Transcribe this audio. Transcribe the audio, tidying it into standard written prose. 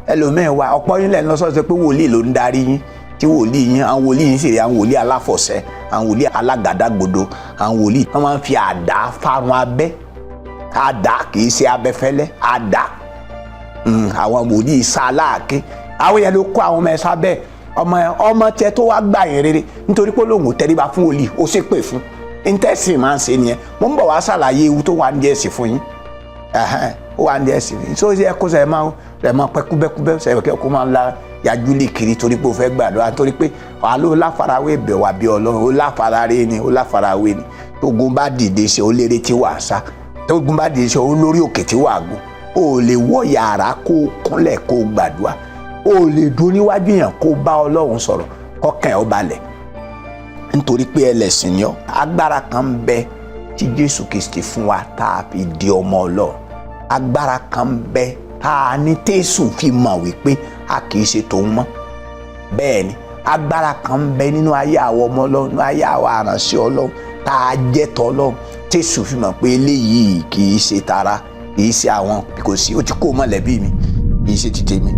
Ẹlòmíín wà, ọ̀pọ̀ yín lẹ́nu lọ́sọ̀ọ́sọ pé wòlíì ló ń darí yín, tí wòlíì yín, àwọn wòlíì yín sì rí àwọn wòlíì aláfọ̀ṣẹ, àwọn wòlíì alágàdàgodo, àwọn wòlíì wọ́n máa ń fi àdá fárun abẹ́. Àdá, kì í ṣe abẹfẹ́lẹ́, àdá. Àwọn wòlíì sáláàkí, àwọn yẹn ló kó àwọn ọmọ ẹ sábẹ́. Ọmọ ọmọ tẹ tó wá gbà yín rere nítorí pé lóun ò tẹríba fún wòlíì, ó ṣépè fún. Ntẹ́sìn máa ń ṣe nìyẹn. Mo ń bọ̀ wá ṣàlàyé ewu tó wà ní díẹ̀ sí fún yín. Ó wà ní díẹ̀ sí fún yín. So ẹ kó sẹ máa ẹ máa pẹ́ kúbẹ́kúbẹ́ sẹ kẹ́ kó máa la yájú lè kiri torí pé o fẹ́ gbàdúrà, torí pé wàá ló láfarawé bẹ̀ wá bí Ọlọ́run. Ó láfarawé ni, ó láfarawé ni. Tógun bá dìde ṣe, ó lérè tí wàá sá. Tógun bá dìde ṣe, ó lórí òkè tí wàá gùn. Ó lè wọ yàrá kó kúnlẹ̀ kó gbàdúrà. Ó lè dúró níwájú yẹn kó bá Ọlọ́run sọ̀rọ̀, kọ́kàn ẹ̀ ó balẹ̀, nítorí pé ẹlẹ́sìn ni ọ́. Agbára kan ń bẹ tí Jésù Kristi fún wa tá a fi di ọmọ Ọlọ́run. Agbára kan ń bẹ tá a ní tẹ́sù fi mọ̀ wípé a kì í ṣe tòun mọ́. Bẹ́ẹ̀ ni, agbára kan ń bẹ nínú ayé àwọn ọmọ Ọlọ́run, nínú ayé àwọn aránṣẹ́ Ọlọ́run tá a jẹ́ tọ́ Ọlọ́run, tẹ́sù fi mọ̀ pé eléyìí kì í ṣe tara, kì í ṣe àwọn, kò sí, ó ti kó mọ̀lẹ́bí mi, kì í ṣe ti tèmi.